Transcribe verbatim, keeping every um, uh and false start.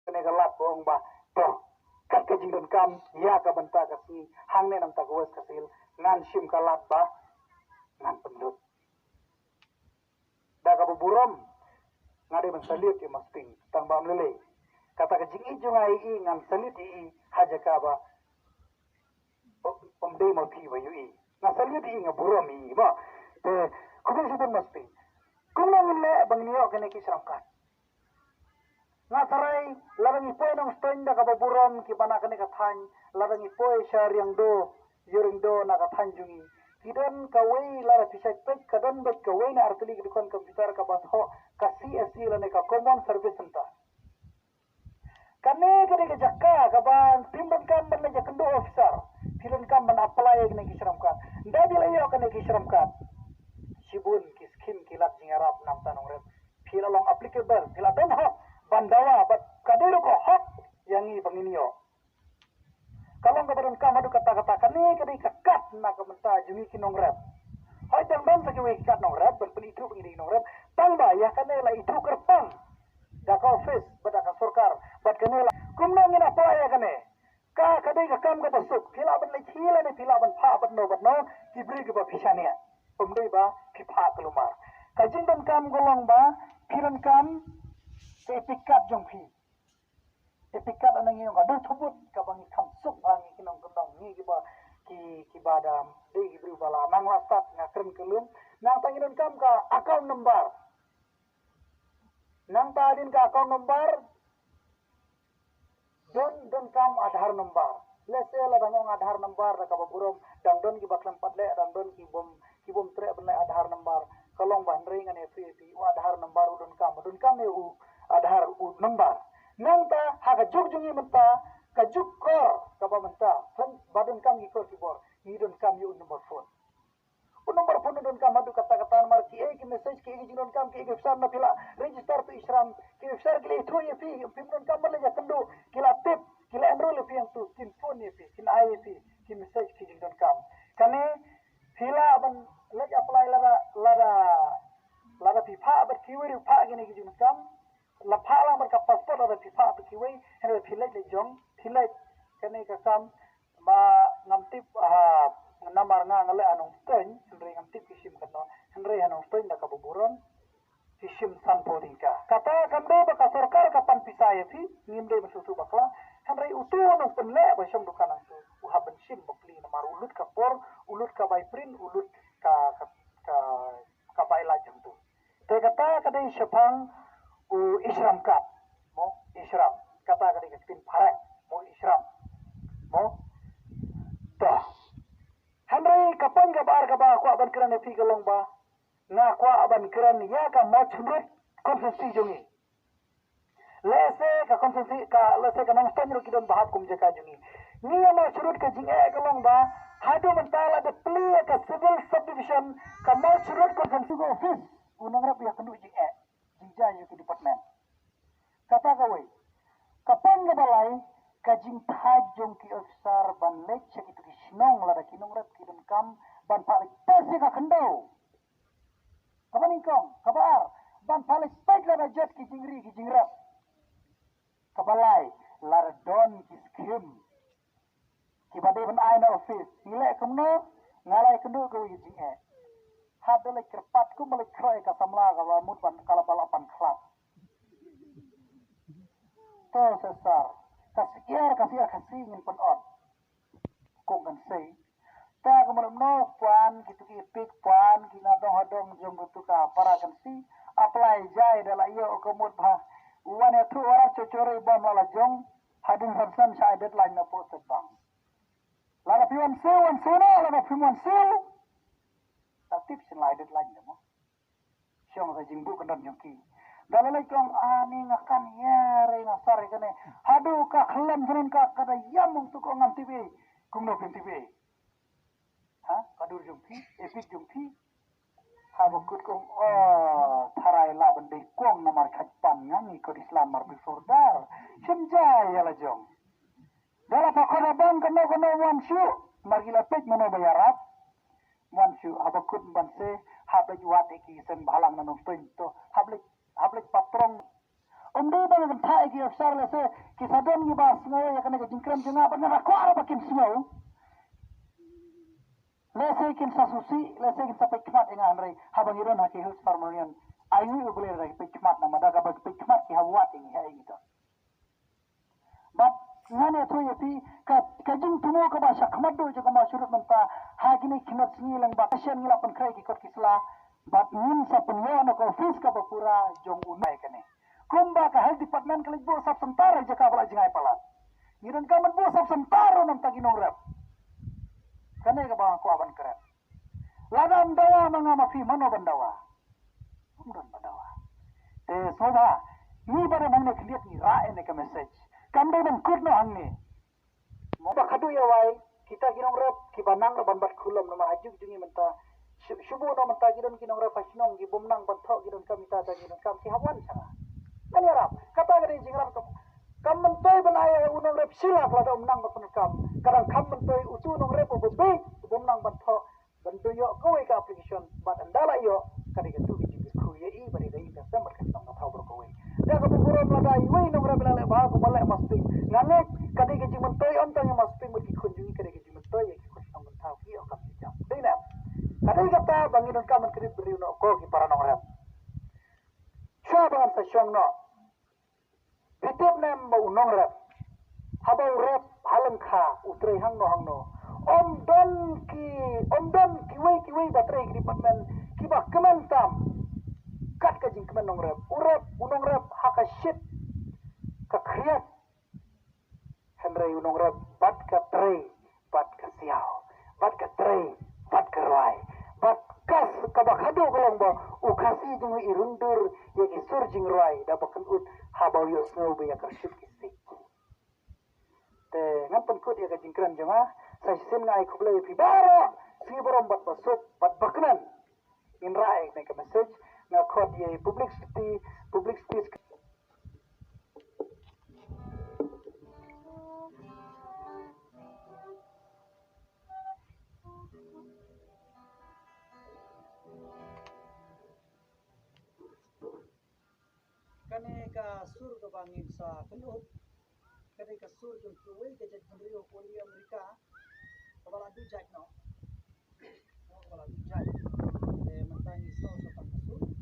Kane ka lad ba ong ba, to, kat ka jingdonkam ïa ka bynta ka sngi, hangne na bynta ka West Khasi Hills, ngan shim ka lad ba ngan pynlut. Da kaba burom nga dei ban salute ïa Mosting, tang ba ym lei lei. Kata ka jingïeit jong nga ïa i, ngan salute ïa i ha jaka ba ym dei ma phi ba ïohi. Nga salute ïa i, nga burom ïa i, mo. Te khublei shibun Mosting. Kumno ngin leh ba ngin ïoh kine ki shramkat? Nga tharai lada ngi poi Nongstoiñ da kaba burom kiba na kane ka thaiñ, lada ngi poi sha Riangdo, ïa Riangdo na ka thaiñ jong ngi, ki don kawei, lada phi shait peit ka don beit kawei ne artylli ki dukan computer kaba thoh ka C S C lane ka Common Service Centre. Kane ka dei ka jaka kaba phim donkam ban leit ïakynduh officer, phi donkam ban apply ïa kine ki shramkat. Ynda phi la ïoh kine ki shramkat, shibun ki skim ki lad jingïarap na bynta nongrep phi la long applicable, phi la don hok ban dawa bad ka dei ruh ka hok ïa ngi ba ngin ïoh. Ka long kaba donkam haduh katta katta. Kane ka dei ka kad na ka bynta jong ngi ki nongrep. Hooid, dang don sa kiwei ki kad nongrep ban pynithuh ba ngi dei ki nongrep, tang ba ïa kane la ithuh kyrpang da ka office bad da ka sorkar. Bad kane la, kumno ngin apply ïa kane? Ka, ka dei ka kam kaba suk. Phi lah ban leit hi lane phi lah ban phah bad no bad no, ki briew kiba phi shaniah. Ym dei ba phi phah kulmar. Ka jingdonkam ka long ba phi donkam ka EPIC card jong phi. EPIC card, ana ngi ong ka dei thubut kaba ngi kham suk ba ngi ki nongkyndong, ngi kiba, ki, kiba da dei ki briew ba la nang la stad, nga kren kyllum. Nangta ngi donkam ka account number. Nangta hadien ka account number, don, donkam Aadhaar number. Lehse lada ngi ong Aadhaar number da kaba burom, dang don kiba khlem pat leh, dang don ki bym, ki bym treh ban leh Aadhaar number. Ka long ba hynrei ngan ïathuh ïa phi, u Aadhaar number u donkam, donkam ïa u Aadhaar u number. Nangta ha ka juk jong ngi mynta, ka juk kor kaba mynta, khlem ba donkam ki kor ki bor, ngi donkam ïa u number phone. U number phone u donkam haduh katta katta namar kiei ki message, kiei ki jingdonkam, kiei ki officer na phi la register tu i shram, ki officer ki la ithuh ïa phi, phim donkam ban leit ïakynduh, ki la tip, ki la enroll ïa phi hangtu, kin phone ïa phi, kin ai ïa phi ki message ki jingdonkam. Kane phi lah ban leit apply lada, lada, lada phi phah bad kiwei ruh phah kine ki jingdonkam, la phah lang bad ka passport lada phi phah bad kiwei, hynrei phi leit leit jong, phi leit. Kane ka kam ba ngam tip, ah, namar nga nga leh ha Nongstoiñ, hynrei ngam tip ki shim katno, hynrei ha Nongstoiñ da kaba burom ki shim sanphew tyngka. Kata kam dei ba ka sorkar ka pan pisa ïa phi, ngim dei ban shu shu bakla, hynrei utu u nongpynleh ba shong dukan hangtu u hap ban shim bapli namar u lut ka por, u lut ka bai print, u lut ka, ka, ka, ka bai lait hangtu. Te kata ka dei shaphang u e-shram card. Mo, e-shram. Kata ka dei ka ktien phareng. Mo, e-shram. Mo. To. Hynrei ka point kaba ar kaba kwah ban kren ïa phi ka long ba nga kwah ban kren ïa ka Mawshynrut constituency jong ngi. Lehse ka constituency ka, lehse ka Nongstoiñ ruh ki don ba hap kum jaka jong ngi. Ngi ïa Mawshynrut ka jingeh ka long ba haduh mynta la dep plie ka civil subdivision ka Mawshynrut constituency office. U nongrep ïa kynduh jingeh, jingjia ïa ki department. Kata kawei. Ka point kaba lai, ka jingthait jong ki officer ban leit sha kito ki shnong lada ki nongrep ki donkam ban phah leit peit sha ka khyndew. Kaba nyngkong, kaba ar, ban phah leit peit lada jot ki jingri ki jingrep. Kaba lai, lada don ki skim kiba dei ban ai na office, ngi leh kumno? Nga la ïakynduh kawei ka jingeh. Hap da leit kyrpad kumba leit khroi ka samla kaba mut ban, ka la ba la pan khlad. To Sesar, ka syiar, ka syiar Khasi ngin pynot. Kong kan sei. Ta ka mut kumno, pan kito ki EPIC, pan ki na dong ha dong jong kito ka para kan sei. Apply jai da la ïoh ka mut ba wan ïathuh warat, chorchor i bam la la jong. Hadien san san sha ai deadline na poh stet bang. Lada phi wan siew, wan siew noh, lada phim wan siew, ta tip sien la ai deadline da mo. Shong sa jingbuh kyndon jong ki. Da la leit kong, ani nga kan ïa re nga sar ïa kane. Haduh ka khlem thron ka, ka da ïam ong tu kong ngam tip ei. Kumno phim tip ei? Ha? Ka dur jong phi, EPIC jong phi. Haba kut kong, oh, tharai lah ban dei kong namar khat pan ngan i kot Islam mar bi sordar. Shem jai ïa la jong. Da la pha khot ha bang kano kano wan shuh. Mar ki la peit mano ba ïarap. Wan shuh, haba kut ban se, hap leit wad ïa ki seng bhalang na Nongstoiñ to. Hap leit, hap leit patrong. Ym dei ba ngan thah ïa ki Ki officer lehse ki sa don kiba sngew ïa kane ka jingkren jong nga, bad nga kwah ba kin sngew. Lehse kin sa sngewsih, lehse kin sa peit khmat ïa nga, hynrei haba ngi don ha ki Hills Farmers Union, ai ngi U Blei ruh ki peit khmat, namar da kaba ki peit khmat ki hap wad ïa ngi ha ïa ngi to. Bad ngan ïathuh ïa phi ka, ka jingthmu kaba sha khmat duh jong ka Mawshynrut mynta, ha kine ki khyndiat sngi lyngba ka session ngi la pynkhreh ki kot ki sla, bad ngin sa pynïoh na ka office kaba pura jong u nai kane. Kumba ka health department ka leit buh sap center ha jaka ba la jngai palat, ngi donkam ban buh sap center ruh namar ki nongrep. Kane kaba nga kwah ban kren. Lada ym dawa ma nga ma phi, mano ban dawa? Ym don ban dawa. Te sngewbha, ngi baroh hangne khyndiat ngi rah ïa kane ka message. Kam dei ban kut noh hangne. Mo ba khadduh ïa wai, kita ki nongrep kiba nang ruh ban bat khulom namar ha juk jong ngi mynta. Shu-, shu buh noh mynta ki don ki nongrep ha shnong ki bym nang ban thoh, ki donkam ita, ta ki donkam, ki hap wan sha nga. Ngan ïarap, kata ka dei jingrap ka. Kam myntoi ban ai u nongrep shi lak lada um nang ban pyndonkam. Ka dang kham myntoi utu u nongrep uba bieit, uba um nang ban thoh, ban ïoh kawei ka application, bad ynda la ïoh, ka dei katu ka jingkyrkhu ïa i, bad ïa i ka sem bad ka shnong ka thaw baroh kawei. Da kaba burom lada iwei i nongrep i la leh bha kumba leh Masping. Nga ngeit ka dei ka jingmyntoi ym tang ïa Masping bad ki khun jong i, ka dei ka jingmyntoi ïa ki khun shnong ban thaw ki ïoh kam ki jam. Dei ne? Ka dei kata ba ngi donkam ban kynrit briew noh ko ki para nongrep. Shuwa ba ngan sa shong noh, phi tip ne em ba u nongrep, haba u rep ha lyngkha u trei hangno hangno, ym don ki, ym don kiwei kiwei ba trei ki department kiba kmen tam kat ka jingkmen nongrep. U rep, u nongrep ha ka shit ka khriat. Hynrei u nongrep bad ka trei, bad ka siaw, bad ka trei, bad ka rwai, bad ka s-, kaba khadduh ka long ba u Khasi jong ngi i rung dur ïa ki sur jingrwai da ba kynud haba u ïohsngew ba ïa ka rshut ki siej. Te ngan pynkut ïa ka jingkren jong nga, sa shisien nga ai khublei ïa phi baroh, sngi burom bad ba suk bad ba kmen. Ngin rah ïa kane ka message, nga khot ïa i public speech, public speech. Kane ka sur kaba ngin sa pynuk, kane ka sur jong kiwei ka jaitbynriew ha Amerika, kaba la duh jait noh. Kaba la duh jait. Te mynta ngi sngew sa tang ka sur.